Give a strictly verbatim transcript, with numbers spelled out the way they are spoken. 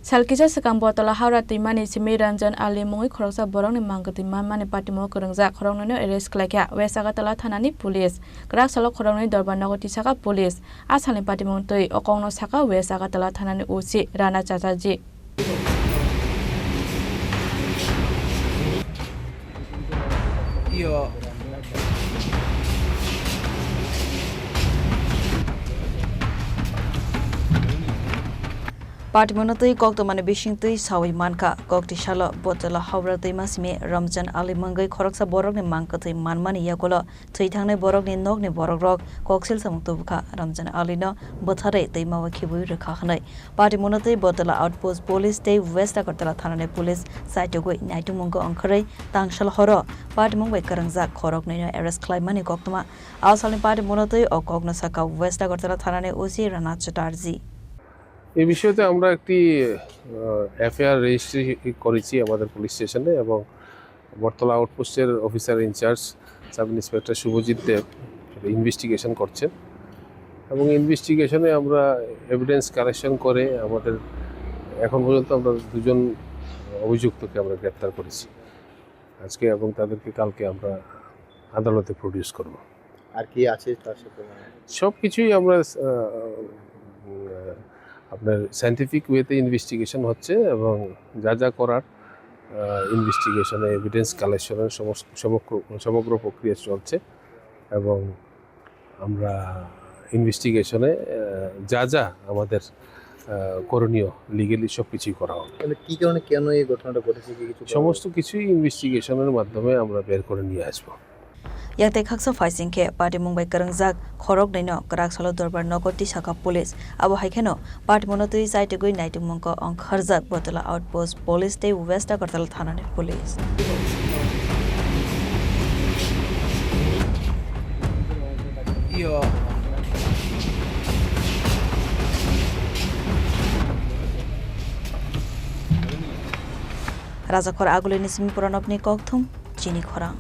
Sal kisa swkang Botala Howrah twimani simi Ramjan Ali mungwi khoroksa borokni mang kwtwi manmani patimungo kwrwngjak khoroknwino arrest khlaikha West Agartala thanani police. Kwrak salo khoroknwi dorbar nogo tisakha police. A salni patimung twi o kokno sakha West Agartala thanani O C Rana Chatterjee. Iyo. Patimungno twi koktwmani bising twi sawi mankha. Kokti salo Botala Howrah twima simi Ramjan Ali mungwi khoroksa borokni mang kwtwi manmani yagulo thwi thangnai borokni nokni borokrok koksil samung tubukha. Ramjan Alino bwtharwi twima o khibui rwkha hwnwi patimungno twi Botala Outpost Police tei West Agartala thanani police chaitugwi naitukmungo ongkhorwi tangsal horo patimung bai kwrwngjak khoroknwino arrest khlaimani koktwma. A salni patimungno twi o kokno sakha West Agartala thanani O C Rana Chatterjee. এই বিষয়তে আমরা একটি FIR registry করেছি আমাদের police স্টেশনে এবং বটতলা আউটপোস্টের officer in charge sub inspector Subhajit Deb সেটা ইনভেস্টিগেশন করছেন এবং ইনভেস্টিগেশনে আমরা এভিডেন্স কালেকশন করে আমাদের এখন পর্যন্ত আমরা দুজন অভিযুক্তকে আমরা গ্রেপ্তার করেছি আজকে এবং তাদেরকে কালকে আমরা আদালতে প্রডিউস করব। আর কি আছে তার সাথে, মানে? সব কিছুই আমরা, আহ, উম, আহ, আপনার সায়েন্টিফিক ওয়েতে ইনভেস্টিগেশন হচ্ছে এবং যা যা করার, আহ, ইনভেস্টিগেশনে এভিডেন্স কালেকশনের সমস-, সমগ্র, সমগ্র প্রক্রিয়া চলছে এবং আমরা ইনভেস্টিগেশনে, আহ, যা যা আমাদের, আহ, করণীয় লিগ্যালি সব কিছুই করা হবে। তাহলে কি কারণে, কেন এই ঘটনাটা ঘটেছে, কি কিছু বলা সমস্ত যায়? কিছুই ইনভেস্টিগেশনের মাধ্যমে আমরা বের করে নিয়ে আসবো। Yaktai khaksa phaising khe patimung bai kwrwngjak khoroknwino kwrak salo dorbar nogo tisakha police. Abo hai kheno patimungno twi chaitugwi naitukmungo ongkhorjak Botala Outpost Police tei West Agartala thanani police. Rajakhor Agulini simi Pranabni kokthum chini khorang.